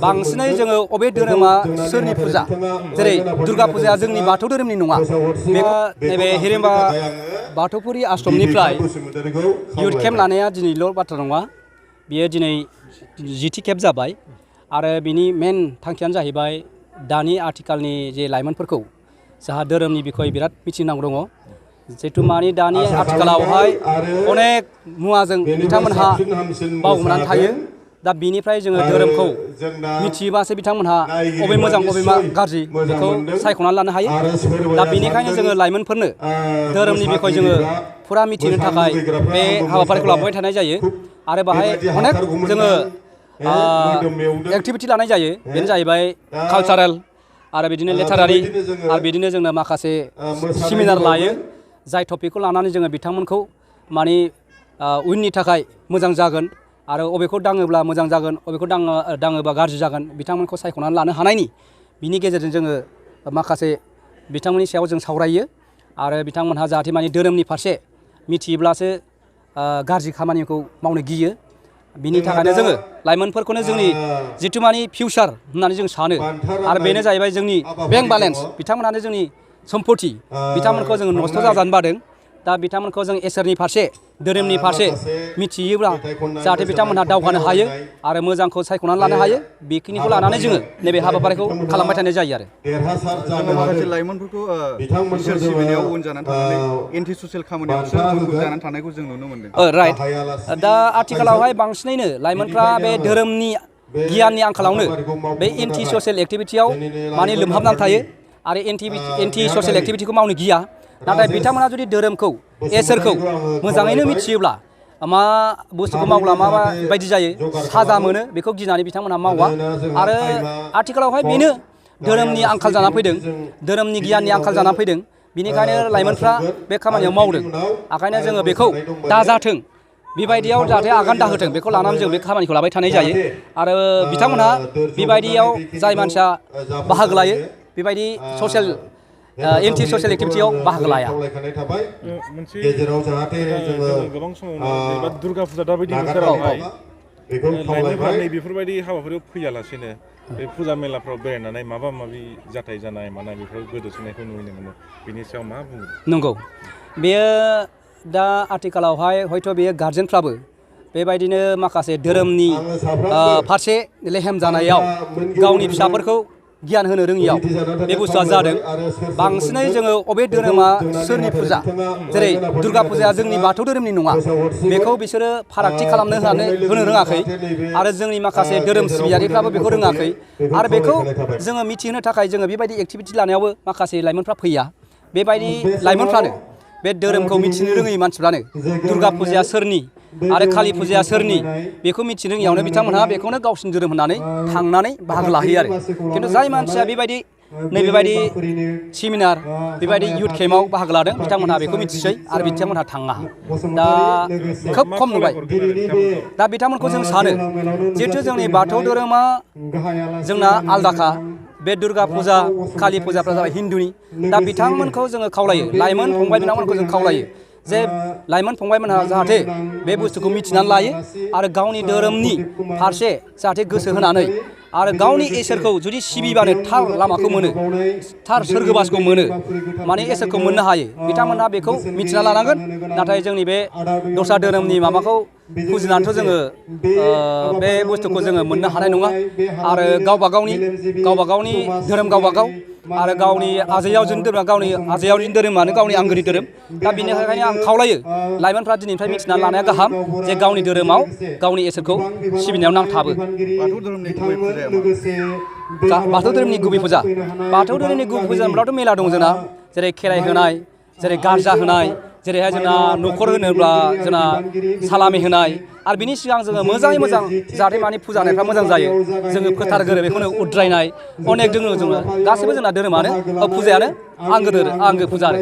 बांसिनै जोङो अबे धोरोमा सोरनि फुजा जेरै दुर्गा फुजाया जोंनि बाथौ धोरोमनि नङा नैबे हिरिम्बा बाथौपुरि आश्रमनिफ्राय इयुथ केम्प लानाया दिनैल' बाथ्रा नङा बियो दिनै 10थि खेब जाबाय आरो बिनि मेन थांखियानो जाहैबाय दानि आथिखालनि जे लाइमोनफोरखौ जाहा धोरोमनि बिखय बिराद मिथिनांगौ दङ जिहेतु मानि दानि आथिखालावहाय अनेक मुवाजों बिथांमोनहा बावगोमनानै थायो दा बिनिफ्राय जोङो धोरोमखौ मिथियोबासो बिथांमोनहा अबे मोजां अबे गाज्रि बेखौ सायख'नानै लानो हायो दा बेनिखायनो जोङो लाइमोनफोरनो धोरोमनि बिखय जोङो फुरा मिथिनो थाखाय बे हाबाफारिखौ लाबोबाय थानाय जायो आरो बाहाय अनेक जोङो एक्टिभिटि लानाय जायो बेनो जाहैबाय कालचारेल आरो बिदिनो लेटारारि आरो बिदिनो जोंनो माखासे सेमिनार लायो जाय टपिकखौ लानानै जोङो बिथांमोनखौ माने उननि थाखाय मोजां जागोन आरो अबेखौ दाङोब्ला मोजां जागोन अबेखौ दाङोबा गाज्रि जागोन बिथांमोनखौ सायख'नानै लानो हानायनि बिनि गेजेरजों जोङो माखासे बिथांमोननि सायाव जों सावरायो आरो बिथांमोनहा जाहाथे माने धोरोमनि फारसे मिथियोब्लासो गाज्रि खामानिखौ मावनो गियो बिनि थाखायनो जोङो लाइमोनफोरखौनो जोंनि जिथु मानि फिउचार होननानै जों सानो आरो बेनो जाहैबाय जोंनि बेंक बेलेन्स बिथांमोनानो जोंनि सम्पति बिथांमोनखौ जोङो नस्थ' जाजानो बादों दा बिथांमोनखौ जों इसोरनि फारसे धोरोमनि फारसे मिथियोब्ला जाहाथे बिथांमोनहा दावगानो हायो आरो मोजांखौ सायख'नानै लानो हायो बेखिनिखौ लानानै जोङो नैबे हाबाफारिखौ खालामबाय थानाय जायो आरो जोङो माखासे लाइमोनफोरखौ इसोर सिबिनायाव उन जानानै थानानै एन्टि ससियेल खामानियावसो उन जानानै थानायखौ जों नुनो मोनदों राइट दा आथिखालावहाय बांसिनैनो लाइमोनफ्रा बे धोरोमनि गियाननि आंखालावनो बे एन्टि ससियेल एक्टिभिटियाव माने लोमहाबनानै थायो आरो एन्टि ससियेल एक्टिभिटिखौ मावनो गिया नाथाय बिथांमोना जुदि धोरोमखौ इसोरखौ मोजाङैनो मिथियोब्ला मा बुस्थुखौ मावब्ला माबायदि जायो साजा मोनो बेखौ गिनानै बिथांमोनहा मावा आरो आथिखालावहाय बेनो धोरोमनि आंखाल जानानै फैदों धोरोमनि गियाननि आंखाल जानानै फैदों बिनिखायनो लाइमोनफ्रा बे खामानियाव मावदों ओंखायनो जोङो बेखौ दाजाथों बेबायदियाव जाहाथे आगान दाहोथों बेखौ लानानै जों बे खामानिखौ लाबाय थानाय जायो आरो बिथांमोनहा बेबायदियाव जाय मानसिया बाहागो लायो बेबायदि ससियेल एन्टि ससियेल एक्टिभिटियाव बाहागो लाया मोनसे गोबां समावनो जेनेबा दुर्गा फुजा दाबायदि बोथोरावहाय लाइमोनफोरा नैबेफोरबायदि हाबाफारियाव फैयालासेनो बे फुजा मेलाफ्राव बेरायनानै माबा माबि जाथाय जानाय मानाय बेफोराव गोदोसोनायखौ नुनो मोनो बेनि सायाव मा बुङो नंगौ बेयो दा आथिखालावहाय हयथ' बेयो गार्जेनफ्राबो बेबायदिनो माखासे धोरोमनि फारसे लेहेम जानायाव गावनि फिसाफोरखौ गियान होनो रोङियाव बे बुस्थुआ जादों बांसिनै जोङो अबे धोरोमा सोरनि फुजा जेरै दुर्गा फुजाया जोंनि बाथौ धोरोमनि नङा बेखौ बिसोरो फारागथि खालामनो होनो रोङाखै आरो जोंनि माखासे धोरोम सिबियारिफ्राबो बेखौ रोङाखै आरो बेखौ जोङो मिथिहोनो थाखाय जोङो बेबायदि एक्टिभिटि लानायावबो माखासे लाइमोनफ्रा फैया बेबायदि लाइमोनफ्रानो बे धोरोमखौ मिथिनो रोङै मानसिफ्रानो दुर्गा फुजाया सोरनि आरो कालि फुजाया सोरनि बेखौ मिथिनो रोङियावनो बिथांमोनहा बेखौनो गावसिनि धोरोम होननानै थांनानै बाहागो लाहैयो आरो खिन्थु जाय मानसिया बेबायदि नैबेबायदि सेमिनार बेबायदि इयुथ केम्पआव बाहागो लादों बिथांमोनहा बेखौ मिथिसै आरो बिथांमोनहा थाङा दा खोब खम नुबाय दा बिथांमोनखौ जों सानो जिहेथु जोंनि बाथौ धोरोमा जोंना आलदाखा बे दुर्गा फुजा कालि फुजाफ्रा जाबाय हिन्दुनि दा बिथांमोनखौ जोङो खावलायो लाइमोन फंबाय बिनानावमोनखौ जों खावलायो जे लाइमोन फंबायमोनहा जाहाथे बे बुस्थुखौ मिथिनानै लायो आरो गावनि धोरोमनि फारसे जाहाथे गोसो होनानै आरो गावनि इसोरखौ जुदि सिबिबानो थार लामाखौ मोनो थार सोरगोबासखौ मोनो माने इसोरखौ मोननो हायो बिथांमोनहा बेखौ मिथिना लानांगोन नाथाय जोंनि बे दस्रा धोरोमनि माबाखौ फुजिनानैथ' जोङो बे बुस्थुखौ जोङो मोननो हानाय नङा आरो गावबा गावनि धोरोम गावबा गाव आरो गावनि आजै आवजोनि धोरोमा गावनि आजै आवजोनि धोरोमानो गावनि आंगोनि धोरोम दा बेनिखायनो आं खावलायो लाइमोनफ्रा दिनैनिफ्राय मिथिनानै लानाया गाहाम जे गावनि धोरोमाव गावनि इसोरखौ सिबिनायाव नांथाबो बाथौ धोरोमनि गुबै फुजा बाथौ धोरोमनि गुबै फुजा होनब्लाथ' मेला दं जोंना जेरै खेराइ होनाय जेरै गारजा होनाय जेरैहाय जोंना न'खर होनोब्ला जोंना सालामि होनाय आरो बिनि सिगां जोङो मोजाङै मोजां जाहाथे माने फुजा होनायफ्रा मोजां जायो जोङो फोथारगोरो बेखौनो उद्रायनाय अनेक दोङो जोङो गासैबो जोंना धोरोमानो फुजायानो आंगो फुजा आरो